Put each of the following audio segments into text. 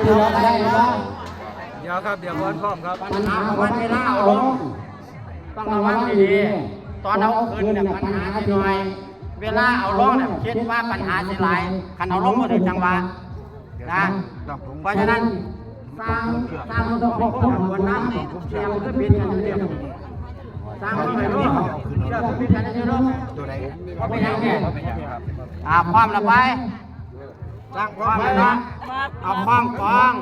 ດຽວກໍໄດ້ເນາະ ດຽວຄັບ ດຽວກ່ອນ ພ້ອມຄັບ ບັນຫາຂອງມັນເວລາເອົາລົງ ຕ້ອງລະວັງດີໆ ຕອນເອົາຂຶ້ນເນຍບັນຫາຊິໜ້ອຍ ເວລາເອົາລົງເນຍຄິດວ່າບັນຫາຊິຫຼາຍ ຄັນເອົາລົງບໍ່ຖືກຈັງຫວະນະ ເພາະສະນັ້ນ ສ້າງ ສ້າງມັນຕ້ອງຄວບຄູ່ກັບຂະບວນນຳ ສຽງຄືຜິດກັນຢູ່ເດ ສ້າງມັນໄປໂລດ ເຊື່ອຄືຜິດກັນຢູ່ໂລດ ບໍ່ເປັນຫຍັງເດ ອ່າ ພ້ອມລະໄປ ສ້າງພ້ອມລະ ເອົາຄ້ອງກອງ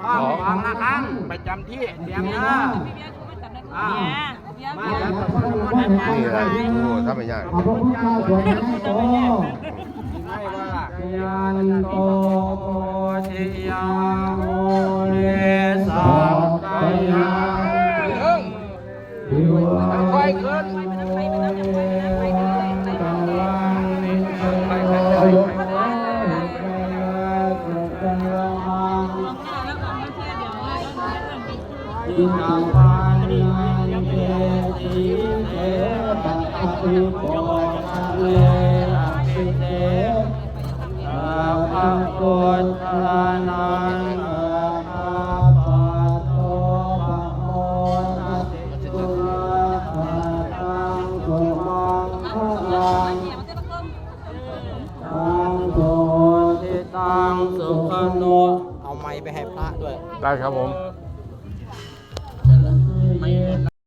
ຄ້ອງກອງລະຄັງ ປະຈຳທີ່ ຕຽມເດີ ອ່າ ນີ້ແຫຼະ ໂອ້ ທຳໄມຍາກ ຍັນໂຕໂພທິຍາ ມູເລ ສັກກະຍາ ຄ່ອຍຂຶ້ນ ຕັງ ໂສ ທິຕັງ ສຸຂະໂນ ເອົາໄມໄປໃຫ້ພະດ້ວຍ ໄດ້ຄັບຜົມ.